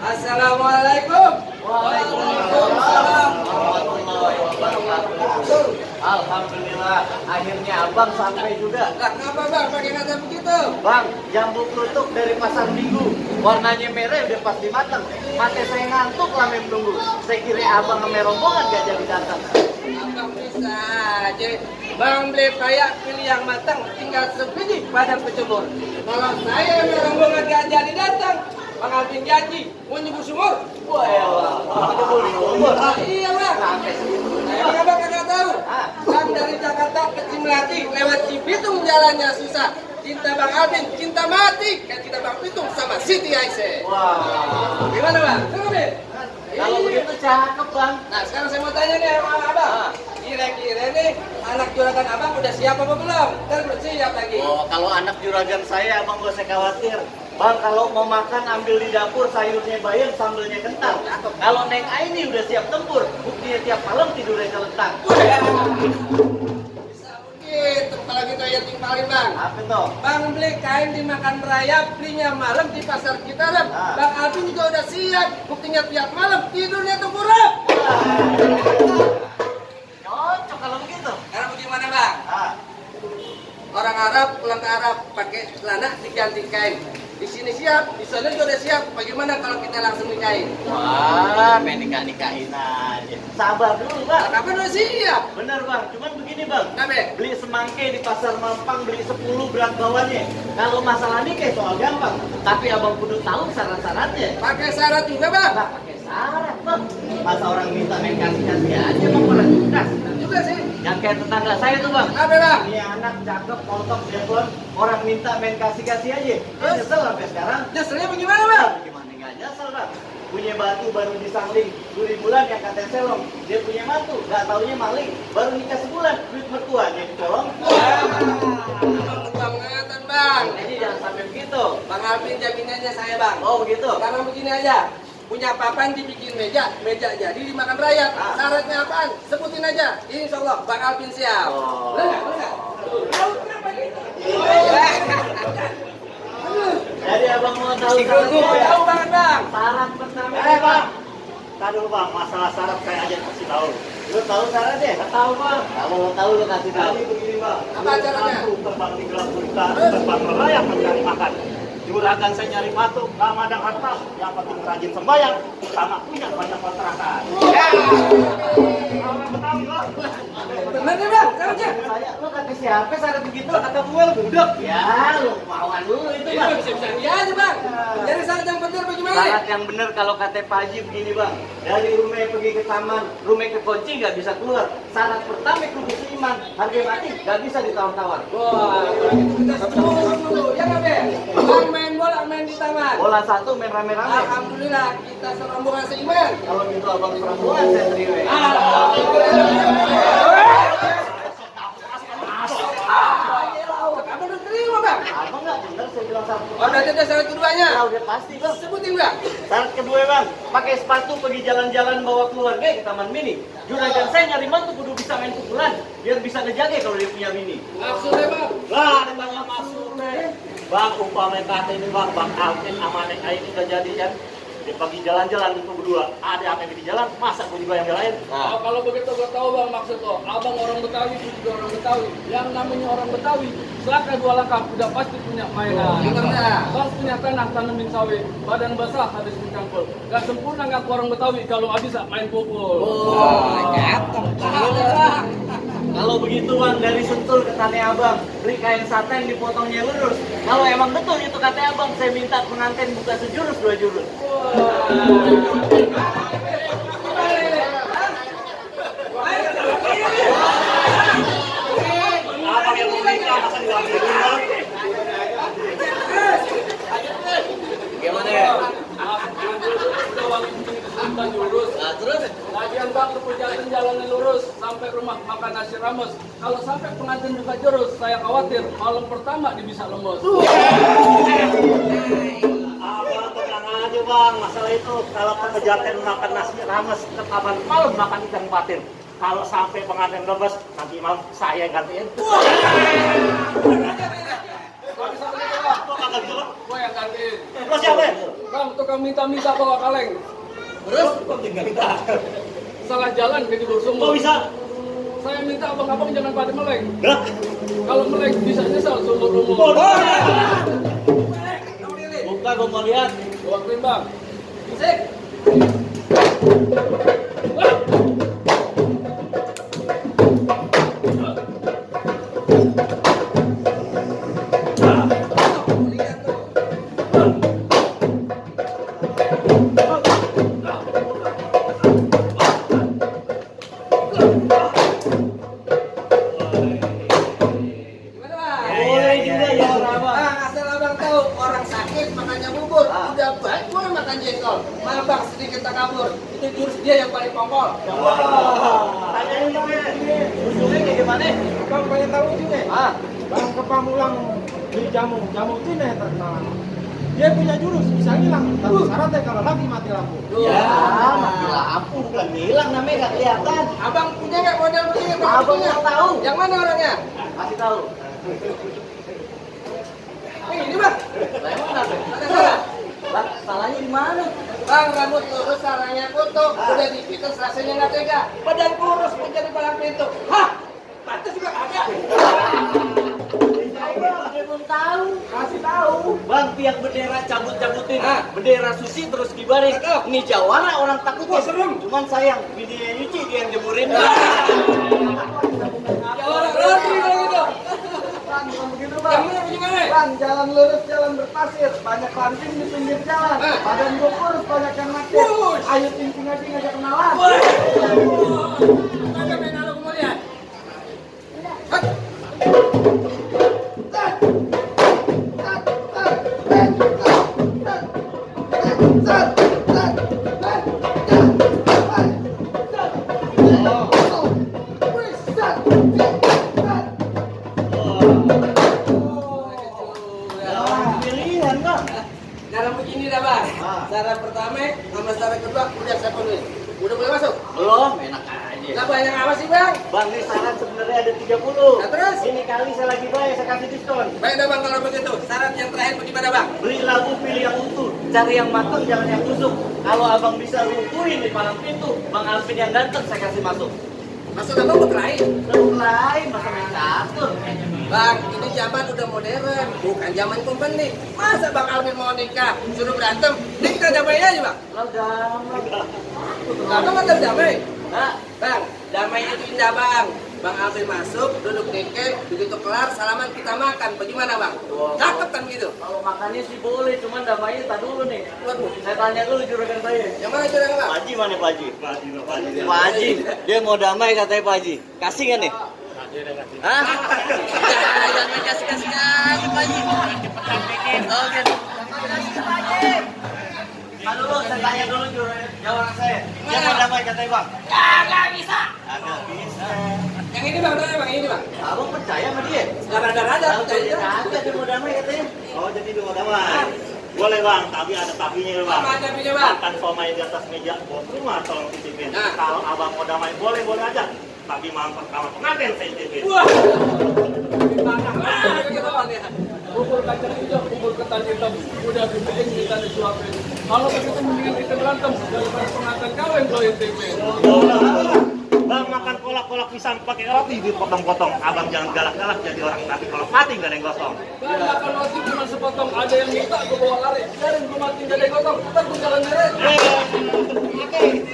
Assalamualaikum. Waalaikumsalam warahmatullahi wabarakatuh. Alhamdulillah, akhirnya abang sampai juga. Lah, kenapa bang pakai kata begitu? Bang, jambu klutuk dari pasar Minggu, warnanya merah udah pasti matang. Mata saya ngantuk lama menunggu. Saya kira abang sama rombongan gak jadi datang. Abang bisa aja. Bang beli payak pilih yang matang, tinggal sebiji padang kecebur. Kalau saya sama rombongan gak jadi datang, Bang Alvin janji mau nyebur sumur. Wah, elah, nyebur. Iya bang. Emang abang kagak tahu? Bang dari Jakarta ke Cimlati lewat Cibitung jalannya susah. Cinta Bang Alvin, cinta mati. Kan kita Bang Pitung sama Siti Aisyah. Wah, Gimana bang? Gimana? kalau begitu cakep bang. Nah sekarang saya mau tanya nih sama abang. Kira-kira nih anak juragan abang udah siap apa belum? Kan belum siap lagi. Oh, kalau anak juragan saya abang gak usah khawatir. Bang, kalau mau makan ambil di dapur, sayurnya bayam, sambelnya kentang. Kalau Neng Aini udah siap tempur, buktinya tiap malam tidurnya celentang. Bisa begitu kalau gitu ya timpalin bang. Apa tuh? Bang beli kain di Makan Raya, belinya malam di Pasar Citarum. Bang Alvin juga udah siap, buktinya tiap malam tidurnya tengkurap. Cocok kalau begitu. Karena bagaimana bang? Orang Arab pulang ke Arab pakai celana diganti kain. Di sini siap, di sana juga udah siap. Bagaimana kalau kita langsung nikahin? Wah, main nikahin aja. Sabar dulu bang. Kapan udah siap? Bener bang, cuman begini bang. Kenapa? Beli semangke di pasar Mampang, beli 10 berat bawahnya. Kalau masalah nikah soal gampang, tapi abang kudu tahu syarat-syaratnya. Pakai syarat juga bang? Nggak pakai syarat bang. Masa orang minta main kasih-kasih aja bang, orang cerdas. Juga sih. Yang kayak tetangga saya tuh bang. Apa bang? Ini anak cakep, montok, depon, orang minta main kasih-kasih aja. Dia nyesel sampai sekarang. Nyeselnya bagaimana bang? Gimana nggak nyesel bang? Punya batu baru disangling, 2 bulan yang katanya selong. Dia punya mantu, nggak taunya maling. Baru nikah sebulan, duit mertuanya dicolong. Abang kebangetan bang. Jadi jangan sampai begitu. Bang Alvin jaminannya saya bang. Oh begitu. Sekarang begini aja. Punya papan dibikin meja jadi dimakan rakyat. Syaratnya apaan? Sebutin aja. Insya Allah Bang Alvin siap. Oh. Bener nggak? Kenapa gitu? Jadi abang mau tahu Tahu banget bang. syarat pertama. Bang, tadi dulu bang, masalah syarat saya aja kasih tahu. Lu tahu syaratnya? Nggak tahu bang. Kalau lo tahu lu kasih tahu. Jadi begini bang. Apa acaranya? Aku terbang di gelap gulita, terbang melayang mencari makan. Juragan saya nyari batu, nggak madang harta. Yang penting rajin sembahyang, sama punya banyak kontrakan. Orang Betawi bang. Bener nih bang. Syaratnya. Saya lu kata siapa syarat begitu? Kata gue lu budak. Ya, lu mauan dulu itu bang. Bisa dia aja bang. Jadi syarat yang bener bagaimana? Syarat yang bener kalau kata Pak Haji begini bang. Dari rumah pergi ke taman, rumah ke kunci nggak bisa keluar. Syarat pertama kudu seiman, harga mati nggak bisa ditawar-tawar. Wah, kita semua dulu. Ya nggak be? Bang main bola main di taman. Bola satu main rame-rame. Alhamdulillah kita serombongan seiman. Kalau gitu abang perempuan saya terima. Kamu udah terima bang? Abang nggak bener saya bilang satu. Oh, udah ada syarat keduanya. Ya udah pasti bang. Sebutin bang. Syarat kedua bang, pakai sepatu pergi jalan-jalan bawa keluarga ke taman mini. Juragan saya nyari mantu kudu bisa main pukulan, biar bisa ngejaga kalau dia punya mini. Maksudnya bang? Lah, ada banyak maksudnya. Bang, umpama kata ini bang, Bang Alvin sama Neng Aini udah jadi kan. Dia pagi jalan-jalan itu berdua. Ada apa yang di jalan, masa gue juga yang belain. Oh, kalau begitu gue tahu bang maksud lo. Abang orang Betawi, gue juga orang Betawi. Yang namanya orang Betawi, selaka 2 langkah udah pasti punya mainan. Bang punya tanah tanemin sawit, badan basah habis mencangkul. Gak sempurna gak orang Betawi kalau bisa main pukul. Kalau begitu bang, dari Sentul ke Tanah Abang, beli kain saten dipotongnya lurus. Kalau emang betul itu kata abang, saya minta pengantin buka sejurus 2 jurus. Apa yang mau nikah, masa diwakilin bang? Gimana ya? Udah wangi kita jurus. Nah, terus? Lagian bang kepujakan jalannya lurus sampai rumah makan nasi rames. Kalau sampai pengantin buka jurus, saya khawatir malam pertama dia bisa lemes. Abang tenang aja bang, masalah itu kalau pejaten makan nasi rames, ketaban malam makan ikan patin. Kalau sampai pengantin lemes, nanti malam saya yang gantiin. Kalau bisa begitu bang, gue yang gantiin. Lo siapa ya? Bang, tukang minta-minta bawa kaleng. Terus? Kok tinggal kita? Salah jalan ke Jebur Sumur. Kok bisa? Saya minta abang-abang jangan pada meleng. Dah. Kalau meleng bisa nyesal seumur umur. Buka, gue mau lihat. Bawa krim bang. Musik. Boleh juga ya orang abang. Asal abang tahu orang sakit makannya bubur, udah baik gue makan jengkol. Malah bang sedikit tak kabur, itu jurus dia yang paling pongkol. Tanyain bang ya. Ujungnya kayak gimana? Bang pengen tahu ujungnya? Ah, Bang ke Pamulang beli jamu Cina yang terkenal. Dia punya jurus bisa hilang, tapi syaratnya kalau lagi mati lampu. ya mati lampu bukan hilang namanya nggak kelihatan. Abang punya nggak model begini? Abang yang tahu. Yang mana orangnya? Kasih tahu. Ini bang. Lah emang kenapa? Ada salah? Lah salahnya di mana? Bang rambut lurus, sarangnya kutuk, udah dipites rasanya nggak tega. Badan kurus menjadi palang pintu. Hah? Pantes juga ada. Dia belum tahu. Kasih tahu. Bang, tiang bendera cabut-cabutin. Ah. Bendera susi terus kibarin. Cakep. Ini jawara orang takut. Wah, serem. Cuman sayang, bininya nyuci dia yang jemurin. Jawara laundry kalau gitu. Bang, bukan begitu Yang bang. mana gimana? Bang, jalan lurus, jalan berpasir. Banyak lanting di pinggir jalan. Ah. Badan gue kurus, banyak yang nakir. Wush. Ayo cincin aja ngajak kenalan. Ada main halo kemudian. Hah? Pilihan bang. Cara begini dah bang. Ah. Cara pertama sama cara kedua udah saya penuhi. Udah boleh masuk? Belum, enak aja. Nggak banyak apa sih bang? Bang, ini saran sebenarnya ada 30. Nah, terus? Ini kali saya lagi bayar, saya kasih diskon. Baik dah bang kalau begitu. Syarat yang terakhir bagaimana bang? Beli labu, pilih yang utuh. Cari yang matang, jangan yang tusuk. Kalau abang bisa lumpuhin di palang pintu, Bang Alvin yang ganteng saya kasih masuk. Masuk abang berkelahi. Terus lain, masa main catur. Bang, ini zaman udah modern, bukan zaman company. Masa Bang Alvin mau nikah, suruh berantem? Ini kita damai aja bang. Lo damai. Abang kan damai. Nah, Bang, damai itu indah bang. Bang Alvin masuk, duduk dikit, begitu kelar, salaman kita makan. Bagaimana bang? Cakep kan gitu? kalau makannya sih boleh, cuman damainya tak dulu nih. Waduh, Saya tanya dulu juragan saya. yang mana curang bang? Pak Haji mana Pak Haji? Pak Pak Haji, dia mau damai katanya Pak Haji. Kasih kan nih? Hah? Jangan kasih Pak Haji. Oke. Nah dulu, saya tanya dulu jawab saya. Dia mau damai katanya bang? Kagak bisa. Agak bisa. Yang ini bang, mana bang? Ini bang. Abang percaya sama dia? Rada-rada, Tahu percaya. dia kagak dia mau damai katanya. Oh, jadi dia mau damai. Boleh bang, tapi ada tapinya bang. Apa tapinya, Bang? Makan somai di atas meja bos rumah tolong titipin. Nah. Kalau abang mau damai boleh aja. Tapi malam pertama pengantin saya titipin. Wah. Tanah lah, gitu bang ya. Bubur kacang hijau, bubur ketan hitam, udah dibikin kita disuapin. Kalau begitu mendingan kita berantem daripada pengantin kawin lo intipin. Bang makan kolak-kolak pisang pakai roti dipotong-potong. Abang jangan galak-galak jadi orang nanti kalau mati nggak ada yang gosong. Kan makan roti cuma sepotong, ada yang minta gue bawa lari. Biarin gue mati gak ada yang gotong, ntar gue jalan sendiri.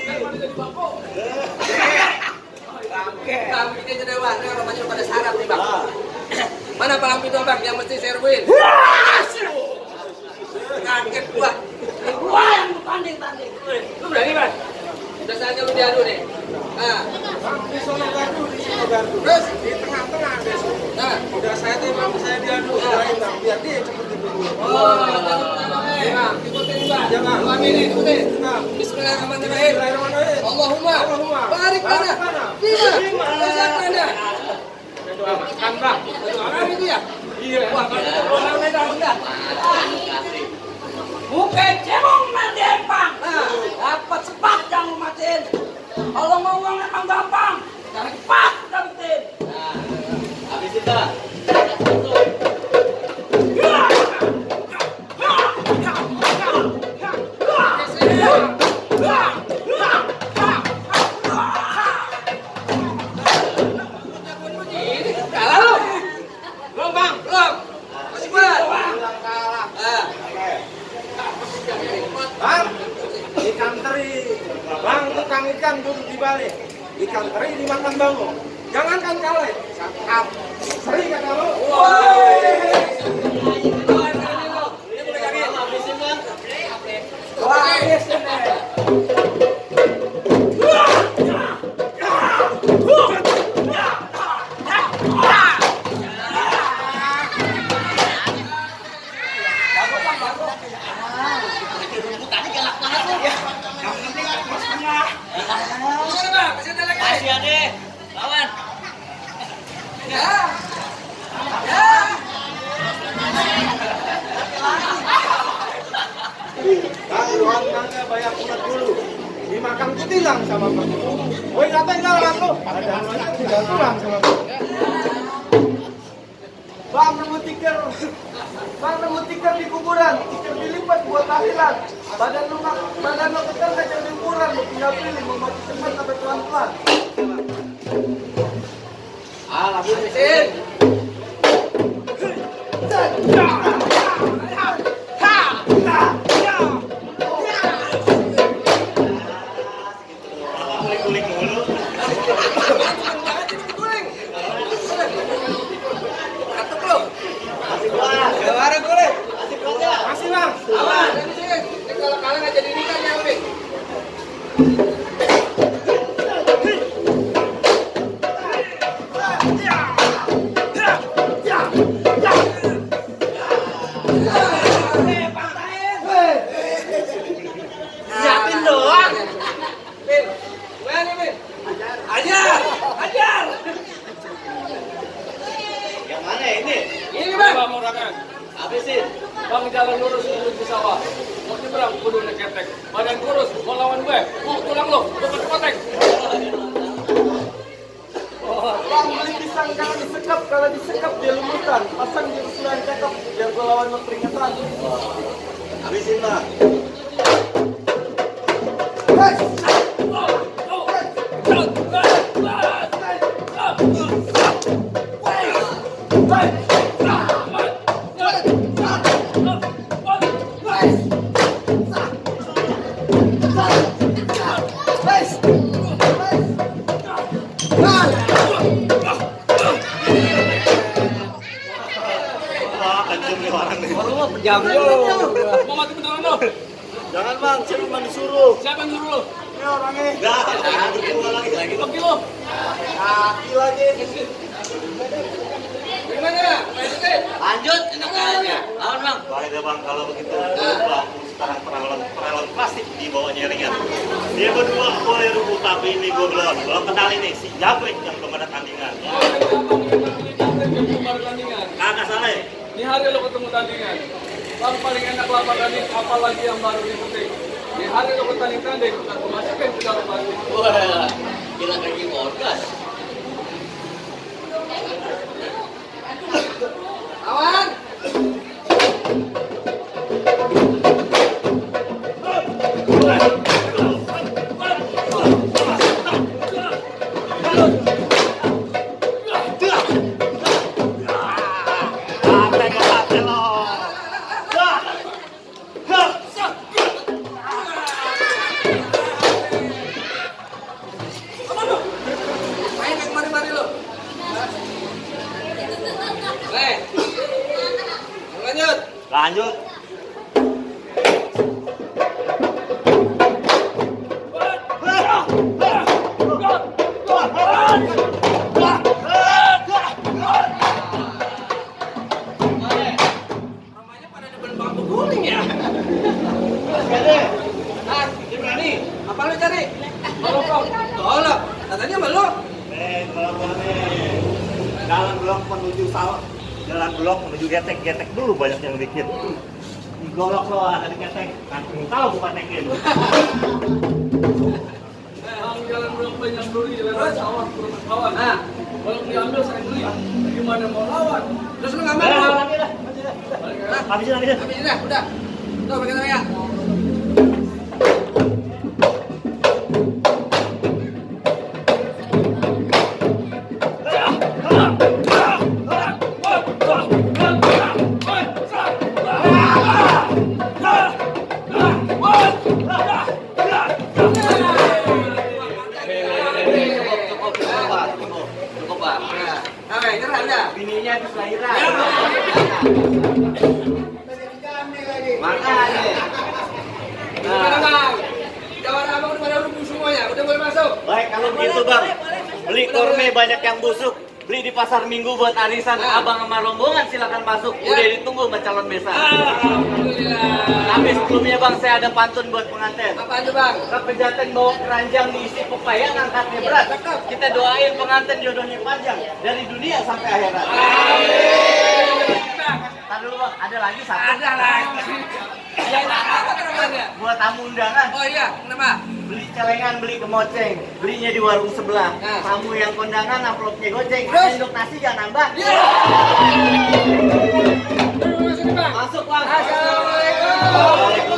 Daripada jadi bako. Bang, ini aja deh bang, ini rumahnya udah pada syarat nih bang. Mana palang pintu bang yang mesti serbuin? Kaget gua. Gua yang tanding. Lu berani bang? Udah saatnya lu diadu nih. Nah, Di sono gardu, di sini gardu. terus? Di tengah-tengah besok. Nah, Udah saya tembak, saya diadu. Doain bang, biar dia cepet dipukul. bang, ikutin bang. Jangan. Lu aminin, ikutin. Nah. Bismillahirrahmanirrahim. Bismillahirrahmanirrahim. Allahumma. Allahumma. Barik mana? Lima. Besar mana? Kan bang. Orang itu ya? Iya. Wah, kalau itu orang beda sudah. Bukan cemong mendempang. Dapat sepat jangan matiin. Kalau mau uang emang gampang. Cari cepat dapetin. Habis itu. Kalah lu. Belum bang, belum. Masih kuat. Kalah. Bang, Ikan teri. Bang, tukang ikan duduk di balik. Ikan teri dimakan bango. Jangankan kaleng, sakap. Seri kata lo. Habisin bang. Wah, yes, ini. Masih ada. Lawan. Bang, luang nangka banyak ulat dulu. Dimakan kutilang sama bang. Woi, ngatain lawan lo. Ada anak tidak tulang sama bang. Bang, nemu tikar. Bang, nemu tikar di kuburan. Tikar dilipat buat tahlilan. Badan lo kecil aja di ukuran. Lo tinggal pilih mau mati cepat sampai pelan-pelan. habisin. Kuling-kuling mulu. Masih bang. Aman, ini kalau kalah nggak jadi nikah nih, Alvin. Siapin doang. Min, gimana nih, Min? Ajar, ajar. Yang mana ini? Ini bang. Bang Morangan. Habisin. Bang jalan lurus menuju ke sawah. Mau nyebrang kudu neketek. Badan kurus mau lawan gue. Mau tulang lo, kotek. Bang, beli pisang jangan disekap. Kalau disekap dia lumutan. Pasang di usulan cakep biar gua lawan lo peringatan. Habisin bang. Wah, kenceng nih orang nih. Mau mati beneran lo? Jangan bang, saya cuma disuruh. Siapa yang nyuruh lo? Ini orangnya. Enggak, berdua lagi. Pergi lo. Kaki lagi. Gimana? Lanjutin. Lanjut, enak aja. Lawan bang. Baik deh bang, kalau begitu bang, sekarang peralon plastik dibawanya ringan. Dia berdua boleh rubuh, tapi ini gue belum kenal ini si Jabrik yang kepada tandingan. Kagak salah ya? Ini hari lo ketemu tandingan. Bang paling enak lawan tanding, apalagi yang baru dipetik. Di hari lo ketanding-tanding, aku masukin ke dalam plastik. Wah, gila kayak podcast. Awan. Main ke kemari-mari lo. Lanjut. Lanjut. Namanya pada depan bangku guling ya. Ah, gimana nih? Apa lu cari? Tolong. Katanya belum. Jalan blok menuju sawah. Jalan blok menuju getek dulu banyak yang bikin. golok lo ada di ketek. Kantung tahu bukan nekin. Bang, jalan berapa yang beli lewat sawah turun kawan. Kalau diambil saya beli. Gimana mau lawan? Terus lu ngambil. Lagi dah. Habisin lagi dah. Habisin dah, udah. Tuh, pakai saya. Cukup, Bang. Oke, nyerah dah. Bininya habis lahiran. Makanya. Gimana, Bang? Kawan abang udah pada rubuh semuanya, udah boleh masuk. Baik, kalau gitu Bang, beli korme banyak yang busuk, beli di pasar Minggu buat arisan. Abang sama rombongan silakan masuk. Udah ditunggu sama calon besan. Alhamdulillah. Tapi sebelumnya Bang, saya ada pantun buat pengantin. Apa aja, Bang? Kepejaten bawa keranjang diisi pepaya, ngangkatnya berat. Kita doain pengantin jodohnya panjang dari dunia sampai akhirat. Ntar dulu Bang, ada lagi satu. Ada lagi. Ya, apa namanya? Buat tamu undangan. Oh iya, kenapa? Beli celengan, beli kemoceng, belinya di warung sebelah. Nah. Tamu yang kondangan, amplopnya goceng. Terus? Sendok nasi jangan nambah. Masuk, Bang. Masuk Bang. Assalamualaikum. Waalaikumsalam.